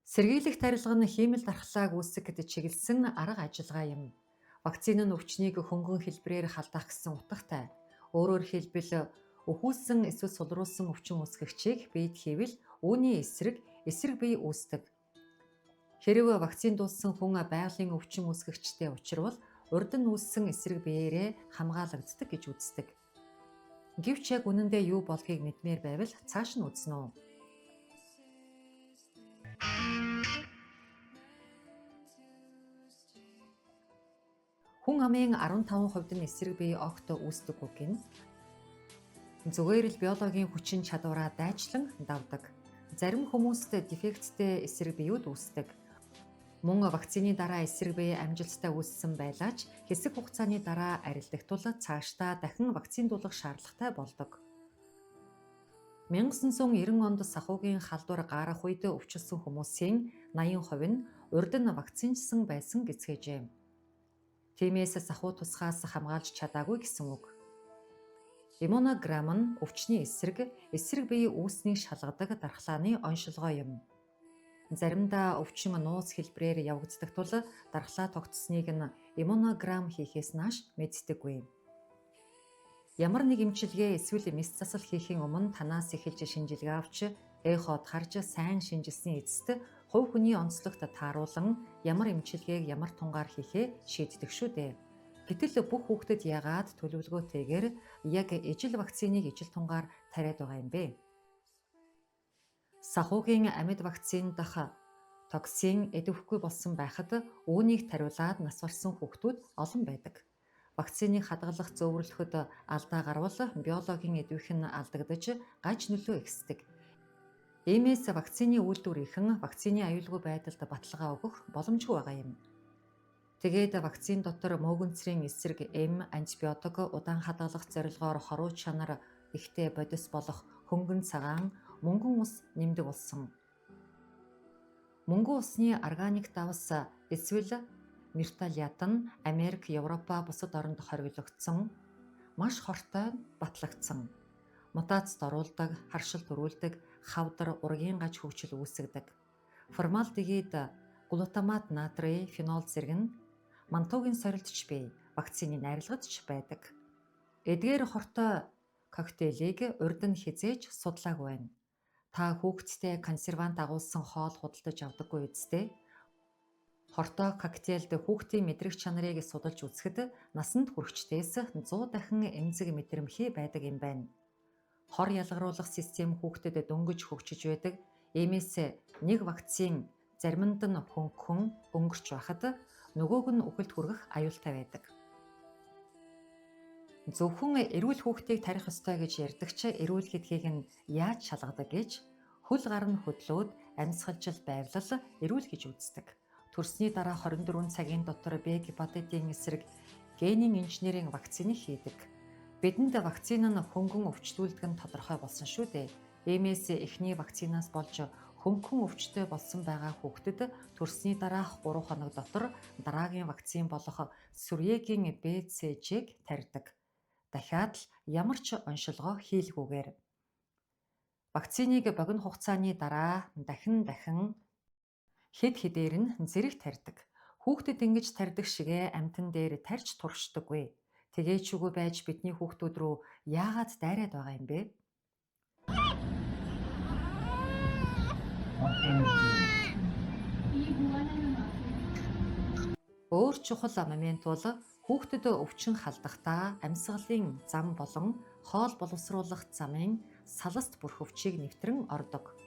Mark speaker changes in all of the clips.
Speaker 1: Сэргийлэх тарилга нь хиймэл дархлааг үүсгэхэд чиглэсэн арга ажиллагаа юм. Вакцин нь өвчнийг хөнгөн хэлбэрээр халдаах гэсэн утгатай. Өөрөөр хэлбэл, өхүүлсэн эсвэл сулруулсан өвчин үүсгэгчийг биед хийвэл үүний эсрэг эсрэг бие үүсдэг. Хэрэв вакцин дуулсан хүн байгалийн өвчин үүсгэгчтэй учирвал урд нь үүссэн эсрэг биеэрээ хамгаалагддаг гэж үздэг. Гэвч яг үнэндээ юу болдгийг мэдмээр байвал цааш нь үзнэ үү? Хүн амын 15% нь эсрэг бие огт үүсдэггүй гэнэ. Зүгээр л биологийн хүчин чадвараа дайчлан давдаг. Зарим хүмүүст дефекттэй эсрэг биеуд үүсдэг. Мөн вакцины дараа эсрэг бие амжилттай үүссэн байлаа ч хэсэг хугацааны дараа арилдах тул цаашдаа дахин вакциндуулах шаардлагатай болдог. 1990 онд санхүүгийн халдвар гарах үед өвчлөсөн хүмүүсийн 80% нь урд нь вакцинчсан байсан гэцгээжээ. Тиймээс санхүү тусгаас хамгаалж чадаагүй гэсэн үг. Иммунограмм нь өвчний эсрэг, эсрэг бие үүснийг шалгадаг дархлааны оншилгоо юм. Заримдаа өвчин нууц хэлбэрээр явагддаг тул дархлаа тогтсныг нь иммунограмм хийхээс нааш мэддэггүй. Ямар нэг эмчилгээ эсвэл мэс засал хийхийн өмнө танаас эхэлж шинжилгээ авч, эход харж сайн шинжилсний эцэст хувь хүний онцлогт тааруулан ямар эмчилгээг ямар тунгаар хийхээ шийддэг шүү дээ. Гэтэл бүх хүүхдэд яагаад төлөвлөгөөтэйгээр яг ижил вакциныг ижил тунгаар тариад байгаа юм бэ? Санхүүгийн амьд вакцин дахь токсин идэвхгүй болсон байхад үүнийг тариулаад нас барсан хүүхдүүд олон байдаг. Вакциныг хадгалах зөөвөрлөхөд алдаа гарвал биологийн идэвх нь алдагдаж гаж нөлөө ихсдэг. Иймээс вакцины үйлдвэрийнхэн вакцины аюулгүй байдалд баталгаа өгөх боломжгүй байгаа юм. Тэгээд вакцин дотор мөөгөнцрийн эсрэг эм, антибиотик удаан хадгалах зорилгоор хоруу чанар ихтэй бодис болох хөнгөн цагаан мөнгөн ус нэмдэг болсон. Мөнгөн усны органик давс эсвэл мерталиат нь Америк, Европа бусад оронд хориглогдсон, маш хортой батлагдсан. Мутацид оруулдаг, харшил төрүүлдэг, хавдар, ургийн гаж хөгжил үүсгэдэг. Формальдегид, глутамат натрий, фенол зэрэг нь мантуугийн сорилт ч бий, вакцины найрлагад ч байдаг. Эдгээр хортой коктейлийг урд нь хэзээ ч судлаагүй байна. Та хүүхэдтэй консервант агуулсан хоол худалдаж авдаггүй биз дээ? Хортой коктейлд хүүхдийн мэдрэх чанарыг судалж үзэхэд насанд хүрэгчдээс 100 дахин эмзэг мэдрэмхий байдаг юм байна. Хор ялгаруулах систем хүүхдэд дөнгөж хөгжиж байдаг. Иймээс нэг вакцин заримд нь хөнгөн өнгөрч байхад нөгөөг нь үхэлд хүргэх аюултай байдаг. Зөвхөн эрүүл хүүхдийг тарих ёстой гэж ярьдаг ч эрүүл гэдгийг нь яаж шалгадаг гэж хөл гар нь хөдлөөд амьсгалжил байвал эрүүл гэж үздэг. Төрсний дараа 24 цагийн дотор Б гепатитын эсрэг генийн инженерийн вакциныг хийдэг. Бидэнд вакцин нь хөнгөн өвчлүүлдэг нь тодорхой болсон шүү дээ. Иймээс эхний вакцинаас болж хөнгөн өвчтэй болсон байгаа хүүхдэд төрсний дараах 3 хоног дотор дараагийн вакцин болох сүрьеэгийн БЦЖ-г тарьдаг. Дахиад л ямар ч оншилгоо хийлгүүгээр. Вакциныг богино хугацааны дараа дахин дахин хэд хэдээр нь зэрэг тарьдаг. Хүүхдэд ингэж тарьдаг шигээ амьтан дээр тарьж туршдаггүй. Тэгээд ч үгүй байж бидний хүүхдүүд рүү яагаад дайраад байгаа юм бэ? Өөр чухал момент бол хүүхдэд өвчин халдахдаа амьсгалын зам болон хоол боловсруулах замын саласт бүрхөвчийг нэвтрэн ордог.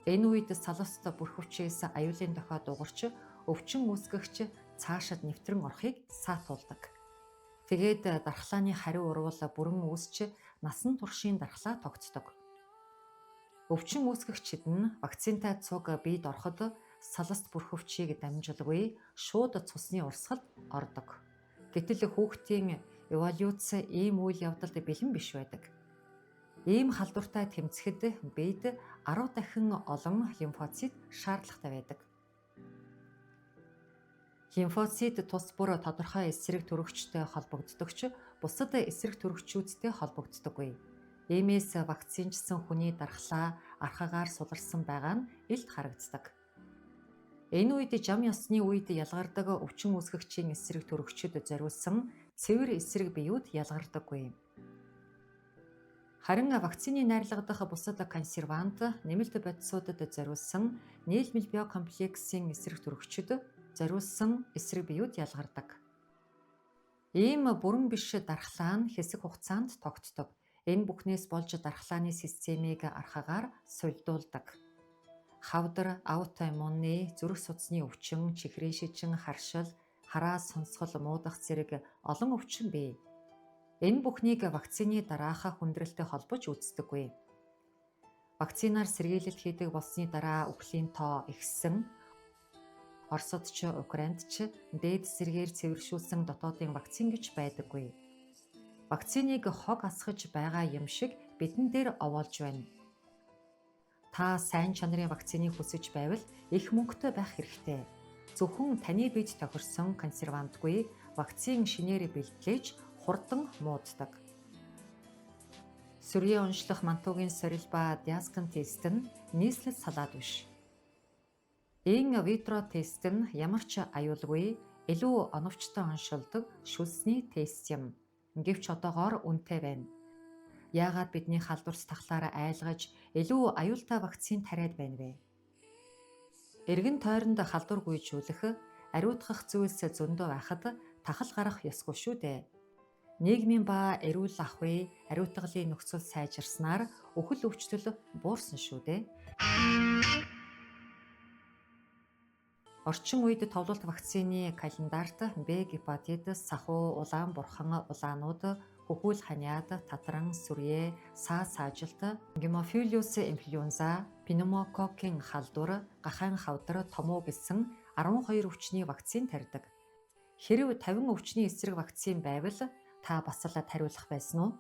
Speaker 1: Энэ үед саласт бүрхөвчээс аюулын дохио дуугарч өвчин үүсгэгч цаашид нэвтрэн орохыг саатуулдаг. Тэгээд дархлааны хариу урвал бүрэн үүсч насан туршийн дархлаа тогтдог. Өвчин үүсгэгчид нь вакцинтай цуг биед ороход саласт бүрхөвчийг дамжилгүй шууд цусны урсгалд ордог. Гэтэл хүүхдийн эволюц ийм үйл явдалд бэлэн биш байдаг. Ийм халдвартай тэмцэхэд биед 10 дахин олон лимфоцит шаардлагатай байдаг. Лимфоцит тус бүр тодорхой эсрэг төрөгчтэй холбогддог ч бусад эсрэг төрөгчүүдтэй холбогддоггүй. Иймээс вакцинчсан хүний дархлаа архагаар суларсан байгаа нь илт харагддаг. Энэ үед жам ёсны үед ялгардаг өвчин үүсгэгчийн эсрэг төрөгчид зориулсан цэвэр эсрэг биеүд ялгардаггүй. Харин вакцины найрлага дахь бусад консервант нэмэлт бодисуудад зориулсан нийлмэл биокомплексийн эсрэг төрөгчид зориулсан эсрэг биеүд ялгардаг. Ийм бүрэн биш дархлаа нь хэсэг хугацаанд тогтдог. Энэ бүхнээс болж дархлааны системийг архагаар сулдуулдаг. Хавдар, аутоиммунны, зүрх судасны өвчин, чихрийн шижин, харшил, хараа сонсгол, муудах зэрэг олон өвчин бий. Энэ бүхнийг вакцины дараах хүндрэлтэй холбож үздэггүй. Вакцинаар сэргийлэлт хийдэг болсны дараа үхлийн тоо ихссэн. Оросд ч, Украинд ч дээд зэргээр цэвэршүүлсэн дотоодын вакцин гэж байдаггүй. Вакциныг хог асгаж байгаа юм шиг бидэн дээр овоолж байна. Та сайн чанарын вакциныг хүсэж байвал их мөнгөтэй байх хэрэгтэй. Зөвхөн таны биед тохирсон консервантгүй вакцин шинээр бэлтлээж хурдан мууддаг. Сүрье онцлох мантуугийн сорил ба диаскан тест нь нийслэл салаад биш. In vitro тест нь ямар ч аюулгүй, илүү оновчтой оншилдог шүлсний тест юм. Гэвч одоогоор үнэтэй байна. Яагаад бидний халдварт тахлаараа айлгаж илүү аюултай вакцин тариад байна вэ? Эргэн тойронд халдвар гүйжүүлэх, ариутгах зүйлс зөндөө байхад тахал гарах ёсгүй шүү дээ. Нийгмийн ба эрүүл ахуй, ариутгалын нөхцөл сайжирснаар үхэл өвчлөл буурсан шүү дээ. Орчин үед товлолт вакцины календарт Б гепатит, сахуу, улаан бурхан, улаанууд, хөхүүл ханиад, татран, сүрье, саа саажилт, гемофилиус инфлюенза, пневмококкийн халдвар, гахайн хавдар, томуу гэсэн 12 өвчний вакцин тарьдаг. Хэрэв 50 өвчний эсрэг вакцин байвал та бас л тариулах байсан уу?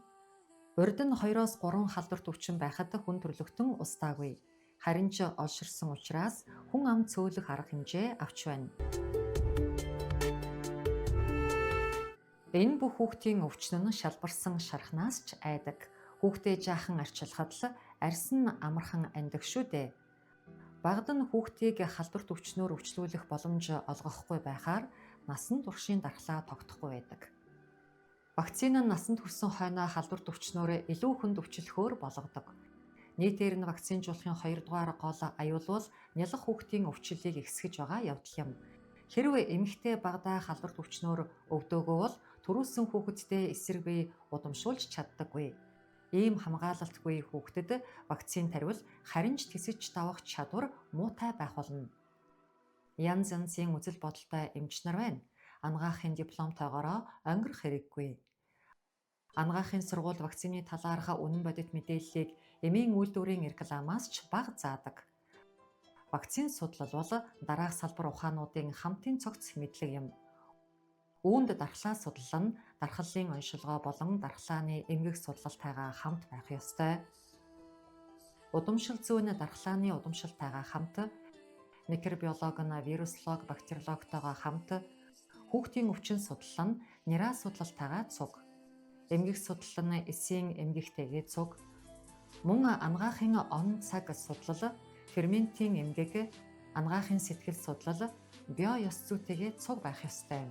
Speaker 1: Урд нь 2-оос 3 халдварт өвчин байхад хүн төрөлхтөн устдаагүй. Харин ч олширсан учраас хүн ам цөөлөх арга хэмжээ авч байна. Энэ бүх хүүхдийн өвчин нь шалбарсан шархнаас ч айдаг. Хүүхдээ жаахан арчилахад л арьс нь амархан андаг шүү дээ. Багад нь хүүхдийг халдварт өвчнөөр өвчлүүлэх боломж олгохгүй байхаар насан туршийн дархлаа тогтохгүй байдаг. Вакцин нь насанд хүрсэн хойноо халдварт өвчнөөр илүү хүнд өвчлөхөөр болгодог. Нийтээр нь вакцинжуулахын 2 дугаар гол аюул бол нялх хүүхдийн өвчлөлийг ихсгэж байгаа явдал юм. Хэрвээ эмэгтэй багадаа халдварт өвчнөөр өвдөөгөө бол төрүүлсэн хүүхэдтэй эсрэг бие удамшуулж чаддаггүй. Ийм хамгаалалтгүй хүүхдэд вакцин таривал харин ч тэсэж давах чадвар муутай байх болно. Янз янзын үзэл бодолтой эмч нар байна. Анагаахын дипломтойгоороо онгирох хэрэггүй. Анагаахын сургууль вакцины талаарх үнэн бодит мэдээллийг эмийн үйлдвэрийн рекламаас ч бага заадаг. Вакцин судлал бол дараах салбар ухаануудын хамтын цогц мэдлэг юм. Үүнд дархлаа судлал нь дархлалын оншилгоо болон дархлааны эмгэг судлалтайгаа хамт байх ёстой. Удамшил зүйн дархлааны удамшилтайгаа хамт, микробиолог нь вируслог, бактериологтойгоо хамт, хүүхдийн өвчин судлал нь нэраа судлалтайгаа цуг. Эмгэг судлал нь эсийн эмгэгтэйгээ цуг. Мөн анагаахын он цаг судлал, ферментийн эмгэг, анагаахын сэтгэл судлал, био ёс зүйтэйгээ цуг байх ёстой.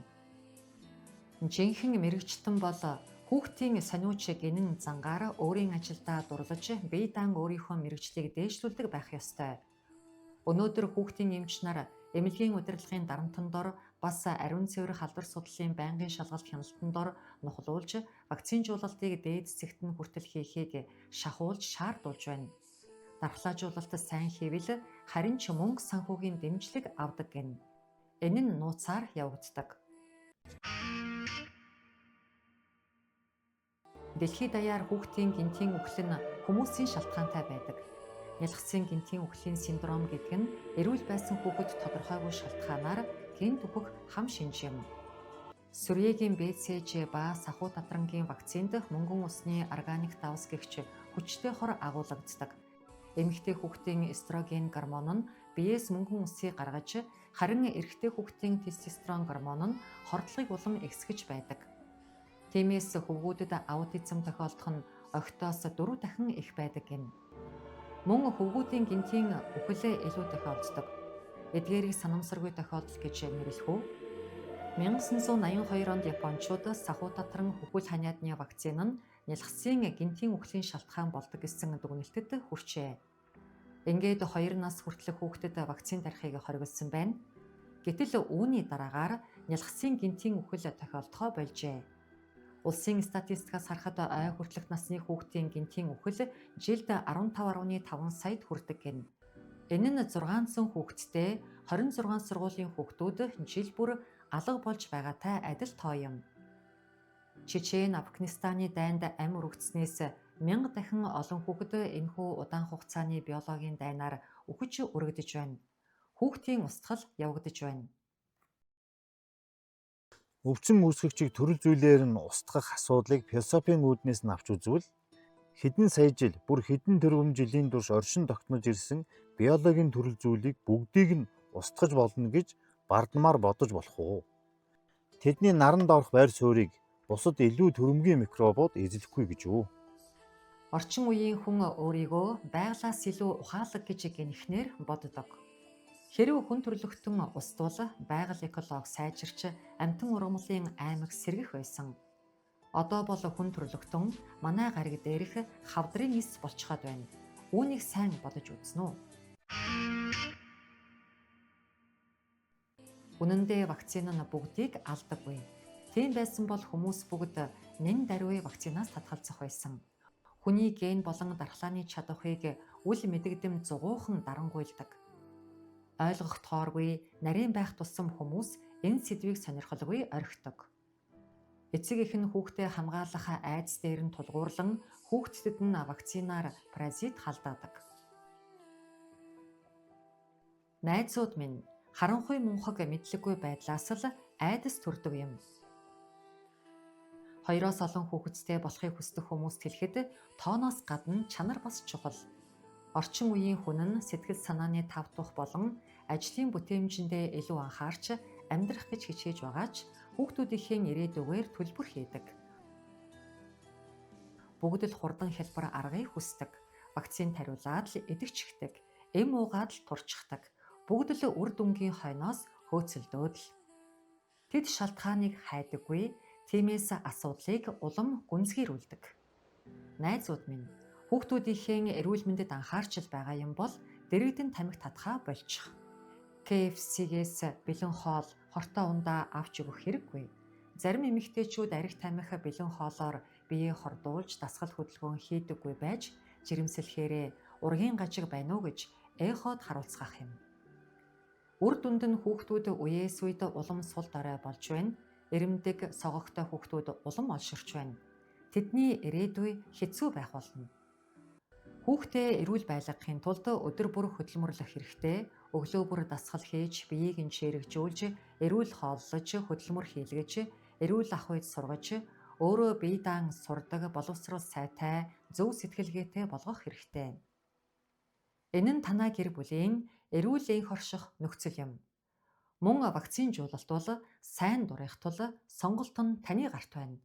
Speaker 1: Жинхэнэ мэргэжилтэн бол хүүхдийн сониуч гинэн зангаар өөрийн ажилдаа дурлаж, бие даан өөрийнхөө мэргэжлийг дээшлүүлдэг байх ёстой. Өнөөдөр хүүхдийн эмч нар эмнэлгийн удирдлагын дарамтан дор бас ариун цэвэр халдвар судлалын байнгын шалгалт хяналтан дор нухлуулж вакцинжуулалтыг дээд зэгт нь хүртэл хийхийг шахуулж шаардуулж байна. Дархлаажуулалт сайн хийвэл харин ч мөнгө санхүүгийн дэмжлэг авдаг гэнэ. Энэ нь нууцаар явагддаг. Дэлхий даяар хүүхдийн гэнтийн үхэл нь хүмүүсийн шалтгаантай байдаг. Нялхсын гэнтийн үхлийн синдром гэдэг нь эрүүл байсан хүүхэд тодорхойгүй шалтгаанаар гэнт үхэх хам шинж юм. Сүрьегийн БЦЖ ба сахуу татрангийн вакцинд мөнгөн усны органик давс гэгч хүчтэй хор агуулгаддаг. Эмэгтэй хүүхдийн эстроген гормон нь биеэс мөнгөн усыг гаргаж, харин эрэгтэй хүүхдийн тестостерон гормон нь хордлогыг улам ихсгэж байдаг. Тиймээс хөвгүүдэд аутизм тохиолдох нь огтоос 4 дахин их байдаг гэнэ. Мөн хөвгүүдийн гэнтийн үхэл илүү тохиолддог. Эдгээрийг санамсаргүй тохиолдол гэж нэрлэх үү? 1982 онд Япончууд сахуу татран хөхөл ханиадны вакцин нь нялхсын гэнтийн үхлийн шалтгаан болдог гэсэн дүгнэлтэд хүрчээ. Ингээд 2 нас хүртэлх хүүхдэд вакцин тарихыг хориглосон байна. Гэтэл үүний дараагаар нялхсын гэнтийн үхэл тохиолдохоо болжээ. Улсын статистикаас харахад ой хүртэлх насны хүүхдийн гэнтийн үхэл жилд 15.5 саяд хүрдэг гэнэ. Энэ нь 600 хүүхэдтэй 26 сургуулийн хүүхдүүд жил бүр алга болж байгаатай адил тоо юм. Чечен, Афганистаны дайнд амь өргөцснээс 1000 дахин олон хүүхэд энэхүү удаан хугацааны биологийн дайнаар үхэж өргөдөж байна. Хүүхдийн устгал явагдаж байна.
Speaker 2: Өвчин үүсгэгчийг төрөл зүйлээр нь устгах асуудлыг философийн үүднээс нь авч үзвэл хэдэн сая жил, бүр хэдэн тэрбум жилийн турш оршин тогтнож ирсэн биологийн төрөл зүйлийг бүгдийг нь устгаж болно гэж бардамаар бодож болох уу? Тэдний наранд орох байр суурийг бусад илүү төрөмгийн микробууд эзлэхгүй гэж үү?
Speaker 1: Орчин үеийн хүн өөрийгөө байгалиас илүү ухаалаг гэж гэнэхнээр боддог. Хэрэв хүн төрөлхтөн уствал байгаль экологи сайжирч амьтан ургамлын аймаг сэргэх байсан. Одоо бол хүн төрөлхтөн манай гариг дээрх хавдрын эс болчиход байна. Үүнийг сайн бодож үзнэ үү? Үнэн дээр вакцин нь бүгдийг алдаггүй. Тийм байсан бол хүмүүс бүгд нэн даруй вакцинаас татгалзах байсан. Хүний ген болон дархлааны чадварыг үл мэдэгдэм зугуухан дарангуйлдаг. Ойлгох тооргүй нарийн байх тусам хүмүүс энэ сэдвийг сонирхолгүй орхидог. Эцэг эх нь хүүхдээ хамгаалах айдас дээр нь тулгуурлан хүүхдэд нь вакцинаар паразит халдаадаг. Найзууд минь, харанхуй мунхаг мэдлэггүй байдлаас л айдас төрдөг юм. Хоёроос олон хүүхэдтэй болохыг хүсдэг хүмүүст хэлэхэд тооноос гадна чанар бас чухал. Орчин үеийн хүн нь сэтгэл санааны тав тух болон ажлын бүтээмжиндээ илүү анхаарч амьдрах гэж хичээж байгаа ч хүүхдүүдийнхээ ирээдүгээр төлбөр хийдэг. Бүгд л хурдан хялбар аргыг хүсдэг. Вакцин тариулаад л идэвхжихдэг. Эм уугаад л турчихдаг. Бүгд л үр дүнгийн хойноос хөөцөлдөөд л. Тэд шалтгааныг хайдаггүй. Тиймээс асуудлыг улам гүнзгийрүүлдэг. Найзууд минь, хүүхдүүдийнхээ эрүүл мэндэд анхаарч л байгаа юм бол дэргэдэн тамхи татхаа больчих. KFC-гээс бэлэн хоол, хортой ундаа авч өгөх хэрэггүй. Зарим эмэгтэйчүүд арх тамхи бэлэн хоолоор биеэ хордуулж дасгал хөдөлгөөн хийдэггүй байж жирэмсэлхээрээ ургийн гажиг байна уу гэж эход харуулцгаах юм. Үр дүнд нь хүүхдүүд үеэс үед улам сул дорой болж байна. Эрэмдэг, согогтой хүүхдүүд улам олширч байна. Тэдний ирээдүй хэцүү байх болно. Хүүхдээ эрүүл байлгахын тулд өдөр бүр хөдөлмөрлөх хэрэгтэй. Өглөө бүр дасгал хийж, биеийг нь чийрэгжүүлж, эрүүл хооллож, хөдөлмөр хийлгэж, эрүүл ах үед сургаж, өөрөө бие даан сурдаг, боловсрол сайтай, зөв сэтгэлгээтэй болгох хэрэгтэй. Энэ нь танай гэр бүлийн эрүүл энх орших нөхцөл юм. Мөн вакцинжуулалт бол сайн дурынх тул сонголт нь таны гарт байна.